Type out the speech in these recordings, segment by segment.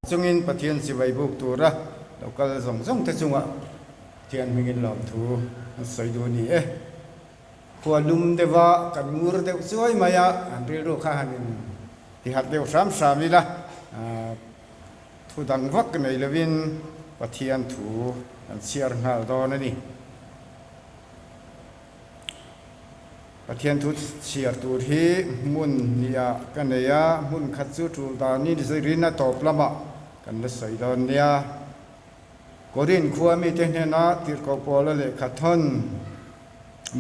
Chungin Pathian chibai buk tura lo kal zawng zawng te chungah Pathian hmingin lawmthu an sawi duh a ni e. Khua lum deuha kan ngur deuh chuai mai a, an rilru kha han in tiharh deuh hram hram ila, thu dang vak nei lovin Pathian thu kan chhiar nghal dawn a ni. Pathian thu chhiar tur hi hmun hniah ka nei a, hmun khat chu tul danin zirin a tawp lamah kan la sawi dawn nia. Korin khua mite hnena tirhkoh Paula lehkha thawn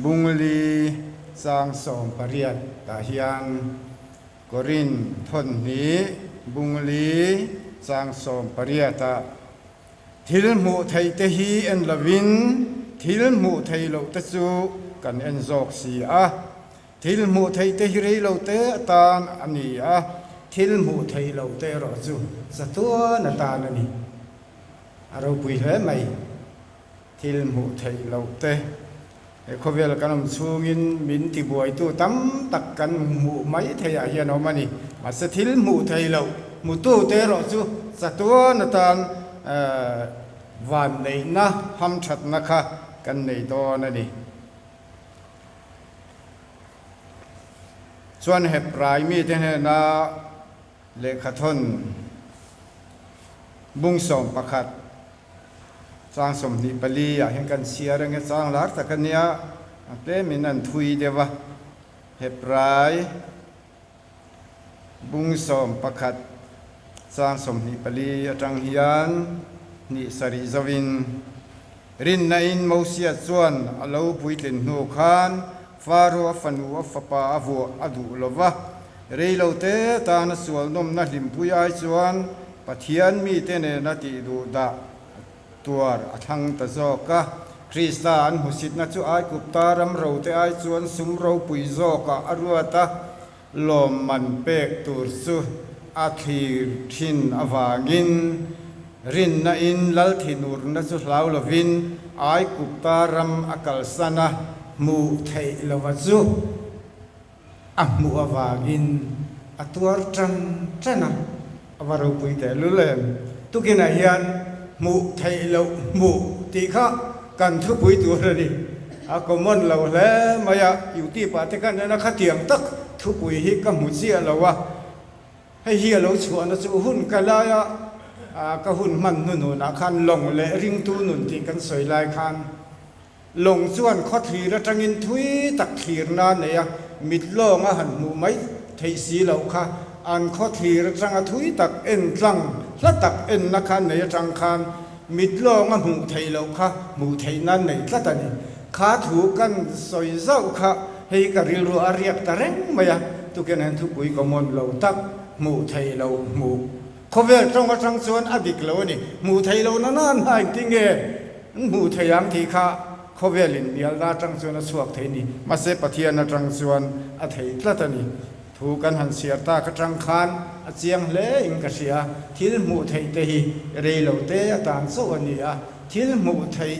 Bungli chang 18 tah hian Korin thawn hnih Bungli chang 18 ah Thil hmuh theih te hi en lovin thil hmuh theih loh te chu kan en zawk si a. Thil hmuh theih te hi rei lo te atan a ni a, thil hmuh theih loh te erawh chu chatuan atan a ni. A ropui hle mai. Thil hmuh theih loh te he khawvel kan awm chhungin min tibuaitu tam tak kan hmuh mai theihah hian a awm a ni. Mahse thil hmuh theih loh hmutu te erawh chu chatuan atan vanneihna hamthatna kha kan nei dawn a ni. Chuan Hebrai mite hnena lehkhathawn bung 11 Chang 24 ah hian kan chhiar ang e, chang lar tak a nia, a tlemin an thui deuh a, Hebrai bung 11 chang 24 atang hian hnih sarih zovin rinna in Mosia chuan a lo puitlin hnu khan Faro a fanu a fapa a vuah a duh lo va, reilo te tana sual nawmna hlimpui ai chuan Pathian mite nena tih duh dah tuar a thlang ta zawk a. Krista an hmusitna chu Aigupta ram rote ai chuan sum ropui zawkah a ruat a, lawmman pek tur chu a thlir thin avangin rinna in lal thinurna chu hlau lovin Aigupta ram a kalsan a hmuh theih lova chu a hmuh avangin a tuar tan tan a, a va ropui tehlul em. Tukinah hian hmuh theih loh hmuh tih kha kan thupui tur a ni. A common lo hle mai a, YouTube ah te khan en a khatiang tak thupui hi ka hmu chiah lo a, hei hi a lo chhuahna chu hun ka lai a, ka hun hman hnuhnunah khan lawng leh ringtu nun tih kan sawi lai khan Lawng chuan khawthlir atangin thui tak thlirna a nei a, mit lawng a han hmuh mai theih si loh kha an khawthlir atanga thui tak en tlang hla tak enna kha nei atang khan mit lawng a hmuh theih loh kha hmuh theihna an nei tlat a ni. Kha thu kan sawi zauh kha hei ka rilru a riak ta reng mai a, tukin hian thupui common lo tak hmuh theih loh hmuh Khawvel tawng atang chuan a dik lo a ni. Hmuh theih loh na nan a engtin nge an hmuh theih ang tih kha khawvel inbialna atang chuan a chhuak thei ni. Mahse Pathian atang chuan a thei tlat a ni. Thu kan han chhiar tak atang khan a chiang hle in ka hria. Thil hmuh theih te hi rei lo te atan chauh a ni a, thil hmuh theih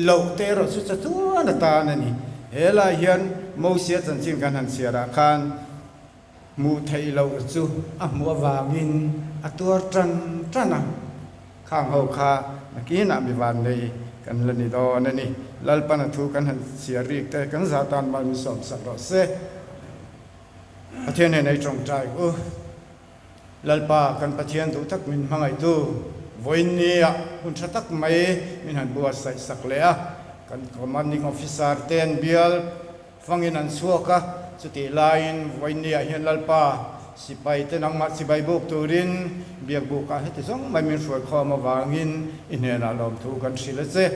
loh te erawh chu chatuan atan a ni. He lai hian Mosia chanchin kan han chhiar ah khan Hmuh theih loh chu a hmuh avangin a tuar tan tan a, khang ho kha nakinah mi van nei kan la ni dawn a ni. Lalpan a thu kan han chhiar rik te kan zah tan mal min sawm sak rawh se. Pathian nen ei tawngtai u. Lalpa kan Pathian duh tak min hmangaihtu vawiin nia hun tha tak mai min han buatsaih sak leh a, kan Commanding Officer te an bial Fangin an chhuak a, chutih laiin vawinia hian Lalpa sipaite nangmah chibai buk turin biakbukah heti zawng mai min hruai khawm avangin i hnenah lawmthu kan hrilh a che.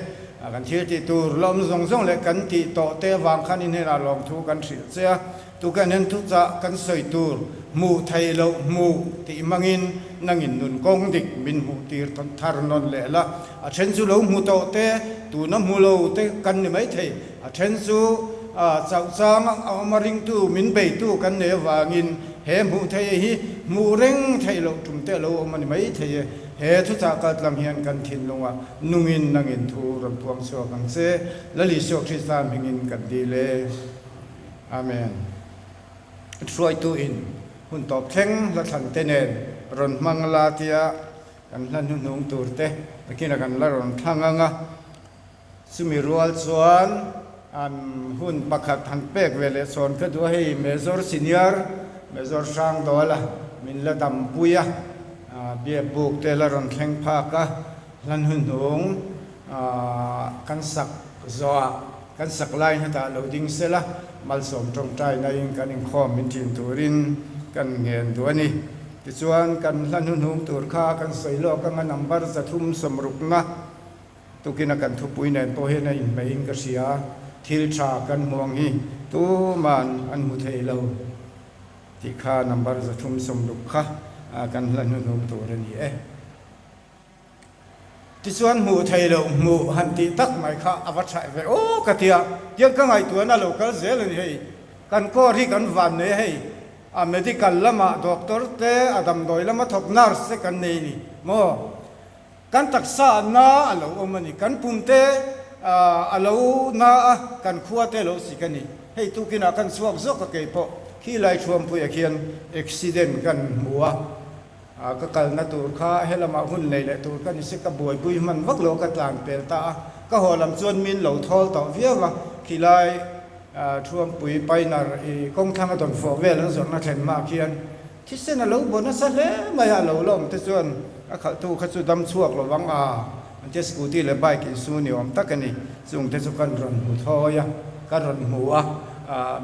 Kan thil tih tur lawm zawng zawng leh kan tih tawh te avang khan i hnenah lawmthu kan hrilh che a, tukin hian thuchah kan sawi tur hmuh theih loh hmuh tih hmangin nangin nun kawng dik min hmuh tir thar nawn leh la. A then chu lo hmu tawh te, tuna hmu lo te kan ni maithei. A then chu chauh chang a awm a ringtu min beitu kan nei avangin he hmuh theih hi hmuh reng theih loh tum te a lo awm a ni mai thei e. He thuchah kaltlang hian kan thinlungah nungin nangin thu rawn puang chhuak ang che. Lal Isua Krista hmingin kan dil e. Amen. Hruaitu in hun tawp thleng hla thlan te nen rawn hmang la tia. Kan hla hnuhnung tur te nakinah kan la rawn thlang ang a, chumi rual chuan an hun pakhat han pek ve leh chhawn ka duh a, hei Major Senior, Major Hrangdawla min la dampui a, biak buk te la rawn thleng phak a, hla hnuhnung kan sak zawhah kan sak lai hetah lo ding sela, malsawm tawngtainain kan inkhawm min thin turin kan ngen duh a ni. Tichuan, kan hla hnuhnung tur kha kan sawi lawk anga number 360 tukina kan thupui nen pawh hian a inhmeihin ka hria, thil tha kan hmu ang hi tuman an hmu thei lo tih kha number 360 kha kan hla hnuhnung tur a ni e. Tichuan hmuh thei loh hmuh han tih tak mai kha a va tha ve aw ka ti a, tiang ka ngaihtuahna lo kal zel a ni hei. Kan court hi kan van nei a hei, a medical lamah doctor te, a damdawi lama thawk nurse te kan nei a ni maw? Kan taksa ah na a lo awm a ni, kan pum te a lo na a, kan khua te a lo sik a ni. Hei tukinah kan chhuak zawk a keipawh khilai Thuampuiah khian accident kan hmu a. Ka kalna tur kha helamah hun nei leh tur ka ni si, ka buaipui hman vak lo, ka tlan pel ta a. Ka haw lam chuan min lo thawl tawh viau a, khilai Thuampui Painar i kawngthlang a dawn fawh vel an zawrhna thlen hmaah khian thisen a lo bu nasa hle mai a, a lo la awm te chuan a khalhtu kha chu dam chhuak lo vang a, an tia scooty leh bike insu ni awm tak a ni. Chung te chu kan rawn hmu thawi a, kan rawn hmu a,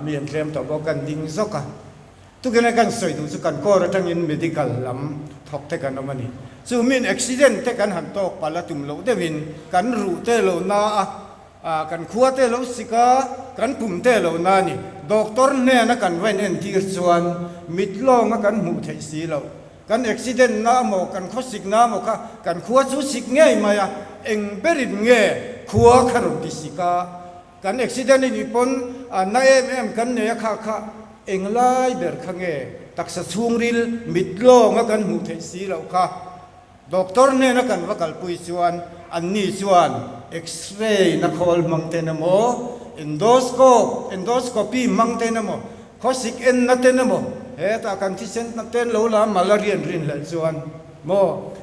mi an tlem tawh bawk, kan ding zawk a. Tukina kan sawi duh chu kan kawr atangin medical lam thawk te kan awm a ni. Chu min accident te kan han tawk palh a tum loh deuhin kan ruh te lo na a, kan khua te lo sik a, kan pum te lo na a ni. Doctor hnena kan va inentir chuan mit lawnga kan hmuh theih si loh. Kan accident na amaw kan khawsik na amaw kha kan khua chu sik ngei mai a, eng berin nge khua kha rawn ti sik a, Kan accident i nih pawn a na em em kan nei a kha kha englai ber kha nge taksa chhungril mit lawnga kan hmuh theih si loh kha doctor hnena kan va kalpui chuan anni chuan x-ray na khawl hmang ten emaw endoscope endoscopy hmang ten emaw khawsik enna ten emaw hetah kan thisen ten lo la malaria an rinhlelh chuan maw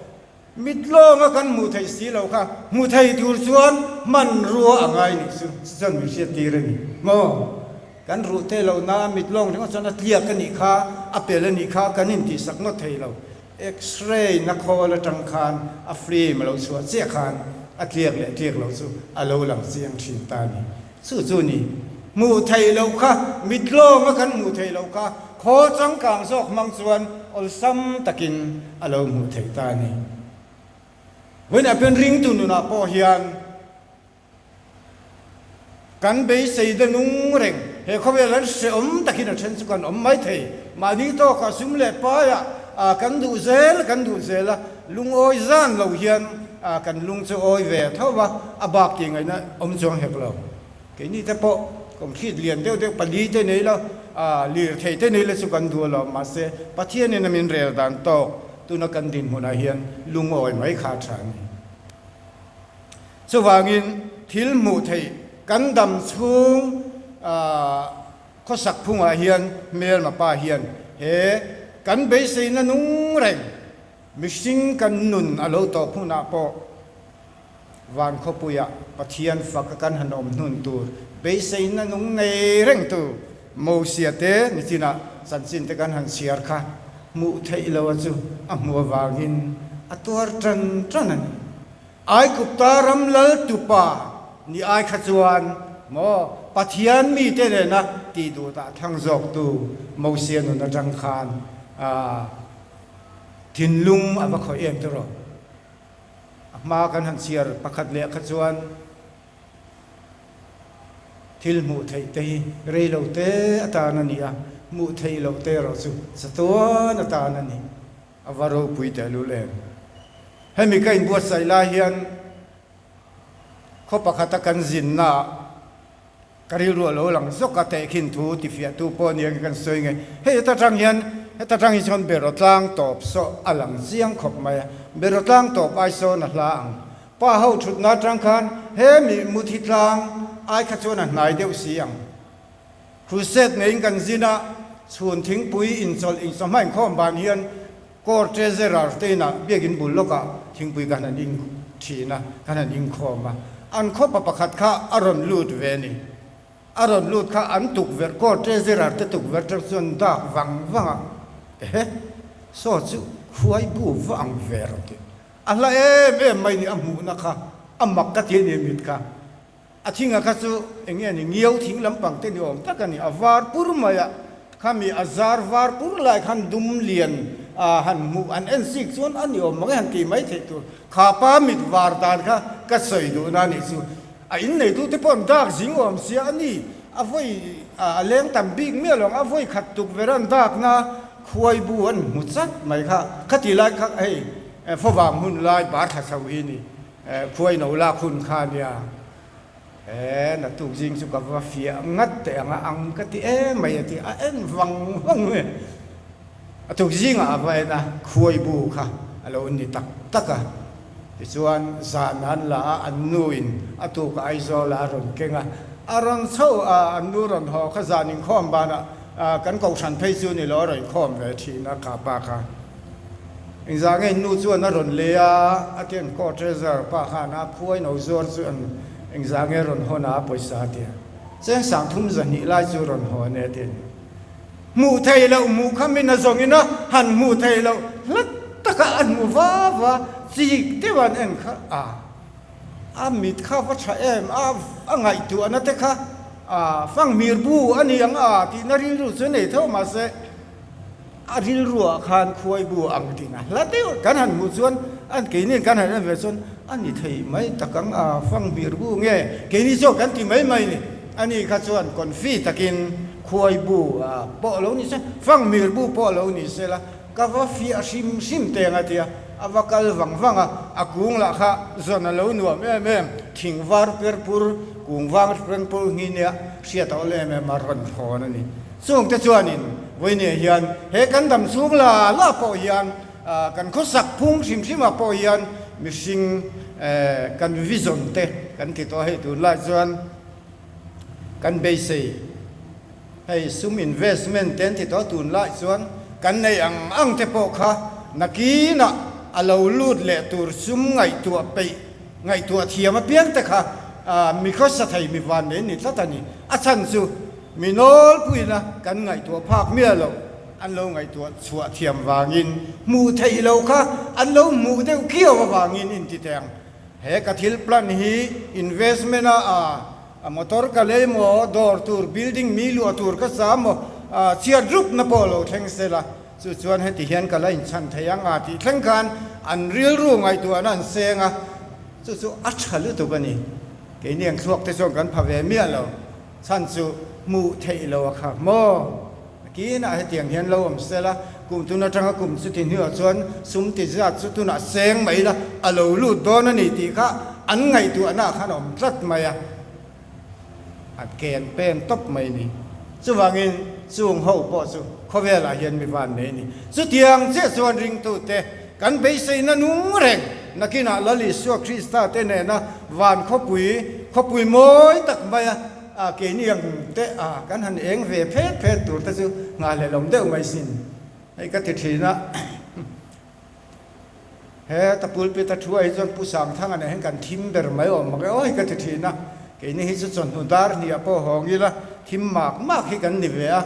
Mit lawnga kan hmuh theih si lo kha hmu thei tur chuan hmanrua a ngai nih chu chuan min hriat tir a ni maw? Kan ruh te lo na mit lawng ringawt chuan a tliak a nih kha, a pel a nih kha kan intihsak ngawt thei lo. X-ray na khawl atang khan a film a lo chhuah chiah khan a tliak leh tliak lo chu a lo lang chiang thin ta a ni. Chu chu ni. Hmuh theih loh kha, mit lawnga kan hmuh theih loh kha khawl changkang zawk hmang chuan awlsam takin a lo hmuh theih ta a ni. Vawiinah pian ringtu nunah pawh hian kan beisei de nung reng, he khawvel an hrehawm takin a then chu kan awm mai thei. Mahni tawkah sum leh paiah kan duh zel kan duh zel a, lungawi zan lo hian kan lung chu awi ve tho va, a bak tih ngaihna awm chuang hek lo. Keini te pawh concrete lian deuh deuh pali te nei la, lirthei te nei la chu kan duh alawm, mahse Pathianin a min rel dan tawk tuna kan dinhmunah hian lungawi mai kha a tha a ni. Chuvangin thil hmuh theih kan dam chhung khawsak phungah hian hmelma pa hian he kan beiseina nung reng Mihring kan nun a lo tawp hunah pawh van khawpuiah Pathian faka kan han awm hnun tur beiseina nung nei rengtu Mosia te nichinah chanchin te kan han chhiar kha hmuh theih lo a chu a hmu avangin a tuar tan tan a ni. Aigupta ram lal tupa ni ai kha chuan maw Pathian mite nena tih duhtah thlang zawktu Mosia nun atang khan a Thinlung a va khawih em tiraw? A hma kan han chhiar pakhat leh kha chuan thil hmuh theih te hi rei lo te atan a ni a, hmuh theih loh te erawh chu chatuan atan a ni. A va ropui tehlul em? Hemi ka inbuatsaih lai hian khaw pakhata kan zinnaah Ka rilru a lo lang zawk a, tehkhin thu tifiahtu pawh nia kan sawi nge. Hei heta tang hian, heta tang hi chuan beraw tlang tawp saw a lang chiang khawp mai a, beraw tlang tawp ai sawn a hla ang. Pa ho thutna atang khan he mi muthi tlang ai kha chuan a hnai deuh si ang. Crusade neiin kan zin a, chhun thingpui inchawlh insawhma inkhawm ban hian. Court Treasurer te inah biakin bul lawkah thingpui kan han in thin a, kan han inkhawm a. An khawpa pakhat kha a rawn lut ve a ni. A rawn lut kha an tukverh, Court Treasurer te tukverh tang chuan dak vang vang a, Ehe, saw chu khuai bu va ang ve rawn ti. A hla em em mai ni a hmuhna kha a mak ka ti a ni mit kha. A thinga kha chu eng nge ni, ngiau thing lampang te ni awm tak a ni, a var pur mai a, khami a zar var pur lai khan dum lian a han hmuh an en sik chuan a ni awm mang e han tih mai theih tur. Kha pa mit var dan kha ka sawi duhna a nih chu. A inneitu te pawh an dak zing awm sia a ni, a vawi a leng tam bik miah lo ang, a vawi khat tukverh an dakna khuai bu an hmu chat mai kha, khati lai kha hei favang hun lai bar thla chho hi a ni. Khuai no lak hun kha nia, he naktuk zing chu ka va fiah ngat teh ang a ang ka ti em mai a ti a en vang vang mai. A tuk zingah a va en a, khuai bu kha a lo ni tak tak a. Tichuan zan an la a, an nu in a tuk Aizawl ah a rawn keng a, a rawn chho a, an nu rawn haw kha zan inkhawm banah kan kohhran phei chu ni lo a rawn inkhawm ve thin a kha pa kha. Engzah nge nu chuan a rawn lei a, a tian court treasurer pa khan a khuai no zuar chu an engzah nge rawn hawn a pawisa a tia. Cheng 30 zahnih lai chu rawn hawn e a ti a ni. Hmuh theih loh hmuh kha min a zawng in a han hmuh theih loh hlat taka a hmu va va chik deuh an en kha a a mit kha va tha em a a ngaihtuahna te kha a fanghmir bu a ni ang a tihna rilru chu nei tho mahse A rilruah khan khuai bu ang ding a hla deuh kan han hmuh chuan an keini kan han en ve chuan a ni thei mai tak ang a fanghmir bu nge keini zawk kan ti mai mai ni. Ani kha chuan confi takin khuai bu pawh lo ni se fanghmir bu pawh lo ni se la ka va fiah hrim hrim teng a tia a va kal vang vang a, a kung lah kha zawn a lo nuam em em thing var per pur kung vang per pur hi nia hriat a awl em em a rawn thawn a ni. Chungte chuanin vawinia hian he kan dam chhung la la pawh hian kan khawsak phung hrim hrimah pawh hian mihring kan vision te kan ti tawh hei tunlai chuan kan beisei hei sum investment te an ti tawh tunlai chuan kan nei ang ang te pawh kha nakinah a lo lut leh tur sum ngaihtuah peih ngaihtuah thiam apiang te kha mi khawsa thei mi van nei ni tlat a ni. A chhan chu Mi nawlpuina kan ngaihtuah phak miah lo, an lo ngaihtuah chhuah thiam vangin hmuh theih loh kha an lo hmuh deuh khiau avangin inti teh ang. He ka thil plan hi investment a a motor ka lei maw, dawr tur, building mi luah tur ka sa maw, chhiat rupna pawh lo thleng se la, chu chuan heti hian ka la inchhan thei ang a tih thleng khan an rilru ngaihtuahna an seng a, chu chu a tha lutuk a ni. Keini ang thluak te chuan kan pha ve miah lo. Chhan chu hmuh theih lo a kha maw? Kinah hetiang hian lo awm se la, kum tun atanga kum chuti hnuah chuan sum ti zat chu tunah seng mai la, a lo lut dawn a ni tih kha an ngaihtuahna ah khan a awm tlat mai a, an ken pen tawp mai ni. Chuvangin chung ho pawh chu khawvelah hian mi van nei a ni. Chutiang chiah chuan ringtute kan beiseina nung reng nakinah Lal Isua Krista te nena van khawpui, khawpui mawi tak maia keini ang te kan han eng ve phet phet tur te chu nghahhlelawm deuh mai sin. Hei ka ti thin a, he ta pulpit a thu ah hi chuan Pu Sangthanga nen hian kan thim ber mai awm mak e aw hi ka ti thin a, keini hi chu chawhnu dar hnih ah pawh hawng ila thim mak mak hi kan ni ve a,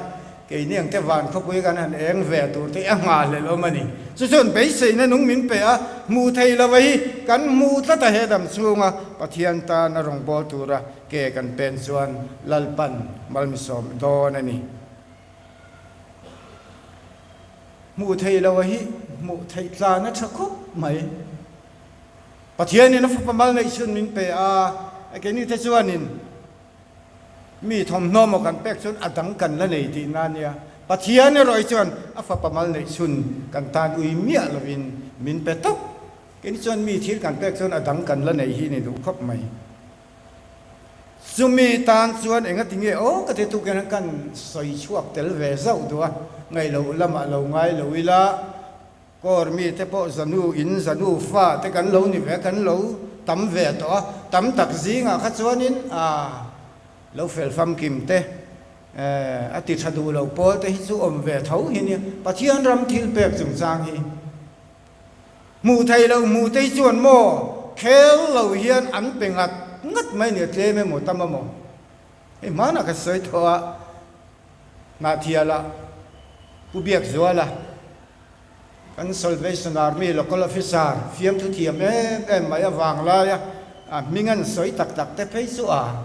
Keini ang te van khawpui kan han eng ve tur te a nghahhlelh awm a ni. Chu chuan beiseina nung min pe a, hmuh thei lo a hi kan hmuh tlat a he dam chhunga Pathian tan a rawngbâwl tura ke kan pen chuan Lalpan malmisawm dawn a ni. Hmuh thei lo a hi hmuh theih tlan a tha khawp mai. Pathianin a fapa mal neihchhun min pe a, keini te chuanin Mi thawmhnaw maw kan pek chuan a dang kan la nei tihna a nia. Pathian erawh hi chuan a fapa mal neih chhun kan tan ui miah lovin min pe tawp. Keini chuan mi thil kan pek chuan a dang kan la nei hi ni duh khawp mai. Chumi tan chuan engati nge aw ka ti tukin kan sawi chhuak tel ve zauh duh a, ngaihloh lamah lo ngai lo ila. Kawr mite pawh zanu in zanu fa te kan lo ni ve kan lo tam ve tawh a, tam tak zingah kha chuanin a lo fel famkim te a ti tha duh lo pawl te hi chu awm ve tho hi nia. Pathian ram thil pek chungchang hi. Hmuh theih loh hmuh te hi chuan maw khel lo hian an pe ngat ngat mai nia tlem emaw tam emaw. Hei hmanah ka sawi tawh a, Hnahthialah Pu Biakzuala kan Salvation Army Local Officer fiamthu thiam em em mai avang laia a hming an sawi tak tak te phei chu a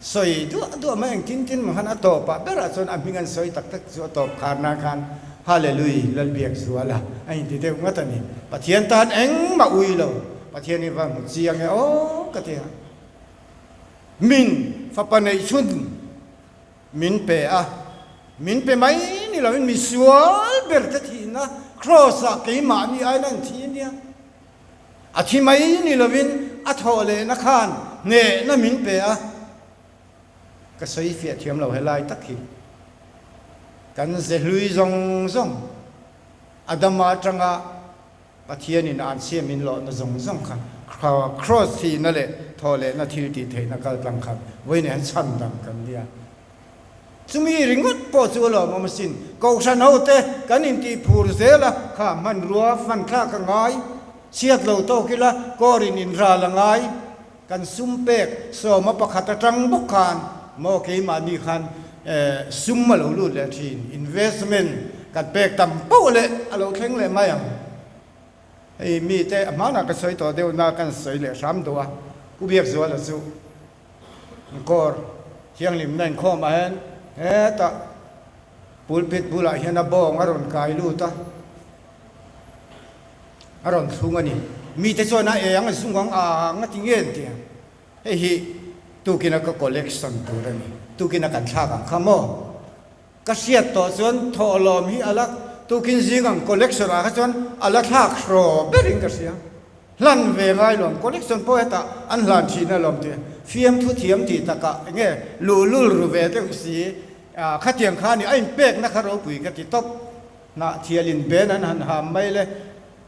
Sawi duah duah mai engtin tin mah khan a tawpah berah chuan a hming an sawi tak tak chu a tawp khar nan khan Hallelui Lalbiak Zuala a inti deuh ngat a ni. Pathian tan engmah ui lo, Pathian hi va hmu chiang e aw ka ti a. Min fapa neihchhun min pe a, min pe mai ni loin mi sual ber te thihna Kraws-ah keimahni aiin a inthi a nia. A thi mai ni lovin a thawh lehna khan hnehna min pe a, ka sawi fiah thiam lo helai tak hi. Kan ze hlui zawng zawng, Adama atanga Pathianin an siam in lawhna zawng zawng kha Kraws thihna leh thawh lehna thil tih theihna kal tlang khan vawiin an chhan dang kan nia. Chumi ringawt pawh chu a lawmawm asin. Kohhran hote kan intih phur zel a, kha hmanrua fan thlak a ngai, chhiat lo tawk ila kawrin inral a ngai, kan sum pek sawma pakhat atang bawk khan maw keimahni khan sum a lo lut leh thin, investment kan pek tam poh leh a lo thleng leh mai ang. Hei mite a hmanah ka sawi tawh deuh na kan sawi leh hram duh a, Pu Biakzuala chu. Kawr thianghlimna inkhawmah hian hetah pulpit bulah hian a bawng a rawn kai lut a, a rawn thlung a ni. Mite chuan a eng a zung ang a nga ti nge an ti a, hei hi tukina ka collection tur a ni, tukina kan thlak ang kha maw? Ka hriat tawh chuan thawhlawm hi a la tukin zing ang collection ah kha chuan a la thlak hraw berin ka hria. Hlan ve ngai lawm collection pawh hetah an hlan thin alawm tih fiamthu thiam tih takah enge luhlul ru ve deuh si khatiang kha a ni a inpekna kha ropui ka ti tawp. Hnahthialin ben an han ham mai le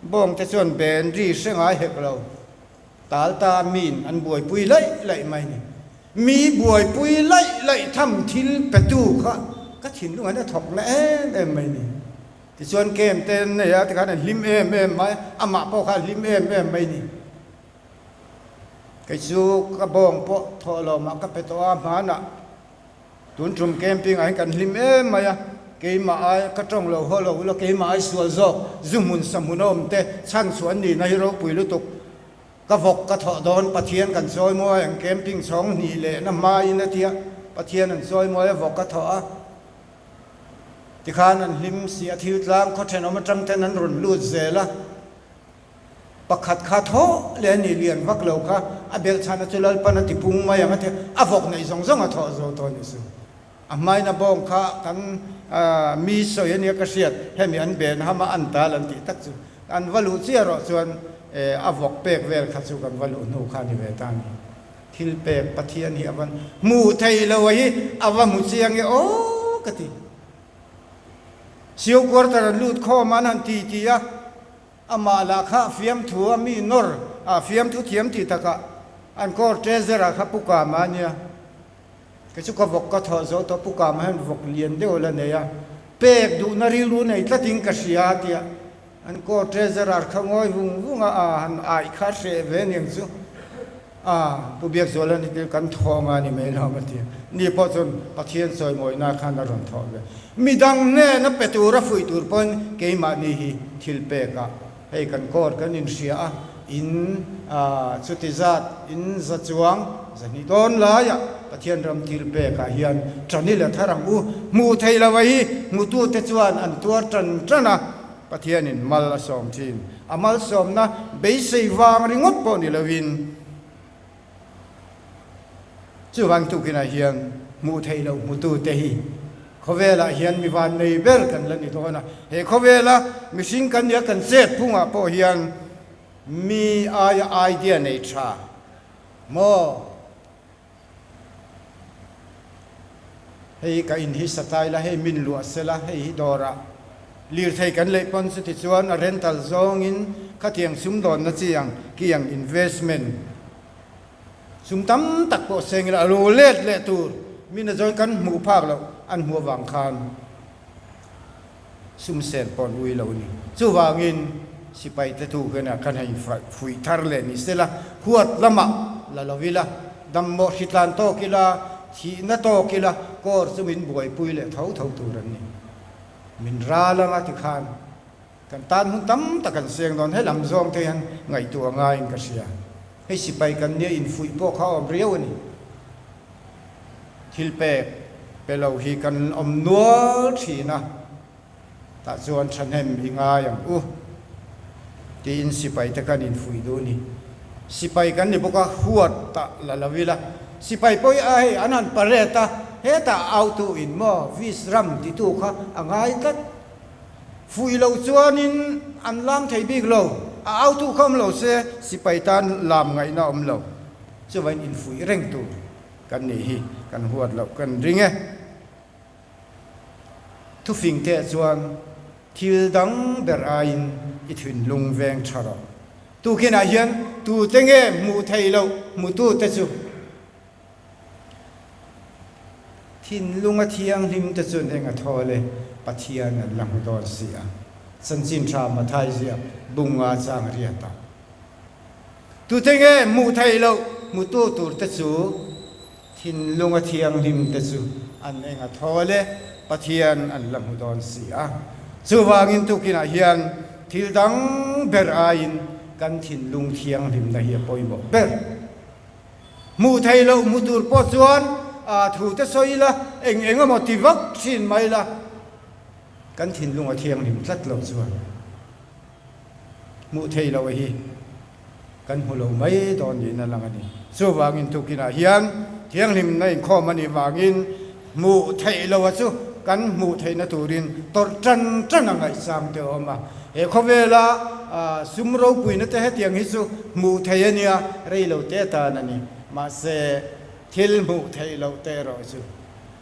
bawng te chuan ben ri hre ngai hek lo. Tal ta miin an buaipui laih laih mai ni. Mi buaipui laih laih tham thil petu kha ka thinlung an a thawk na em em mai ni. Tichuan camp te an nei a tikhan an hlim em em mai, amah pawh kha a hlim em em mai ni. Kei chu ka bawng pawh thawh lawmah ka pe tawh a, hmanah Tun tum camping ah hian kan hlim em mai a, keimah ai ka tawng lo haw lo ula keimah ai sual zawk, zu hmun sa hmun a awm te chhan chhuah an nihna hi ropui lutuk. Ka vawk ka thawh dawn Pathian kan chawi mawi ang camping chhawng hnih leh na hma in a tia Pathian an chawi mawi a vawk ka thawh a tikhan an hlim si a thil tlang khaw thenawm atang ten an rawn lut zel a. Pakhat kha thawh leh a ni lian vak lo kha a belh chhana chu Lalpan a ti pung mai ang a ti a, a vawk neih zawng zawng a thawh zo tawh a ni su. A hmaina bawng kha kan mi sawi a nia ka hriat, hemi an ben ham a an tal an tih tak chu an va luh chiah erawh chuan a vawk pek vel kha chu kan va luh hnu kha a ni ve ta a ni. Thil pek Pathian hi a va hmuh theih lo a hi a va hmu chiang e aw ka ti. Sio quarter an lut khawm a an han ti ti a. Amah lah kha fiamthu a mi nawr a, fiamthu thiam tih takah an court treasurer kha Pu Kama a nia. Kei chu ka vawk ka thawh zo tawh, Pu Kama hian vawk lian deuh a la nei a, pek duhna rilru nei tlatin ka hria a tia. An court treasurer kha ngawi vung vung a, a han aih kha a hreh ve aniang chu. A, Pu Biakzuala ni chu kan thawh anga ni mai lo a ti a. Ni pawh chuan Pathian chawimawina khan a rawn thawh ve. Midang hnena pe tura fuih tur pawn keimahni hi thil pek a, hei kan court kan inhria a, in chuti zat, in za chuang, zahnih dawn laiah Pathian ram thil pekah hian ṭan i la thar ang u. Hmuh theih lo a hi hmutute chuan an tuar ṭan ṭan a, Pathianin mal a sawm thin. A malsawmna beisei vang ringawt pawh ni loin chuvang tukinah hian hmuh theih loh hmutute hi khawvelah hian mi van nei ber kan la ni dawn a. He khawvela mihring kan nia kan chet phungah pawh hian mi aia idea nei tha maw? Hei ka in hi satai la, hei min luah se la, hei hi dawrah lirthei kan leih pawn chuti chuan a rental zawngin khatiang sumdawnna chi ang ki ang investment sum tam tak pawh seng ila a lo let leh tur min a zawn kan hmuh phak loh an hmuh avang khan sum sen pawh an ui lo a ni. Chuvangin. Sipai te tu hian kan hei fuih thar leh ni sela, huat lamah la lo ila, dammawh hritlan tawk ila, thihna tawk ila, kawr chu min buaipui leh tho tho tur an ni. Min ral anga tikhan kan tan hun tam tak an seng dawn, helam zawng te hian ngaihtuah ngaiin ka hria. Hei sipai kan nia infuih pawh kha a awm riau a ni. Thil pek pe lo hi kan awm nual thin a. Tah chuan thahnem i ngai ang u tiin sipai te kan infuih duh ni. Sipai kan ni bawk a, huat tah la lo ila. Sipai pawh hi a hei an han parade a, hetah autu in maw vis ram titu kha a ngai tlat. Fuih loh chuanin an lam thei bik lo, a autu kha awm lo se sipai tan lam ngaihna awm lo. Chuvain infuih reng tur kan nih hi kan huat loh kan ring e. Thufing te chuan thil dang ber aiin i thinlung veng tha rawh. Tukinah hian tute nge hmuh theih loh hmutu te chu? Thinlunga thianghlim te chuan eng a thawl e, Pathian an la hmu dawn si a. Chanchin tha Mathai ziak bunga chang riat a. Tute nge hmuh theih loh hmutu tur te chu? Thinlunga thianghlim te chu an eng a thawl e, Pathian an la hmu dawn si a. Chuvangin tukinah hian thil dang ber aiin kan thinlung thianghlimna hi a pawimawh ber. Hmuh theih loh hmu tur pawh chuan thu te sawi ila, eng eng emaw ti vak thin mai la, kan thinlung a thianghlim tlat loh chuan hmuh theih loh hi Kan hmu lo mai dawn niin a lang a ni. Chuvangin tukinah hian thianghlimna inkhawm a nih vangin hmuh theih loha chu kan hmuh theihna turin tawrh tan tan a ngaihsang te a awm a. He khawvela sum ropuina te hetiang hi chu hmuh theih a nia, rei lo te atan a ni. Mahse thil hmuh theih loh te erawh chu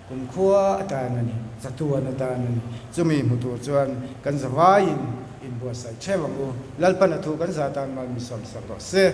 Kumkhua atan a ni, chatuan atan a ni. Chumi hmu tur chuan kan zavaiin inbuatsaih theuh ang u. Lalpan a thu kan zah tan mal mi sawmsak rawh se.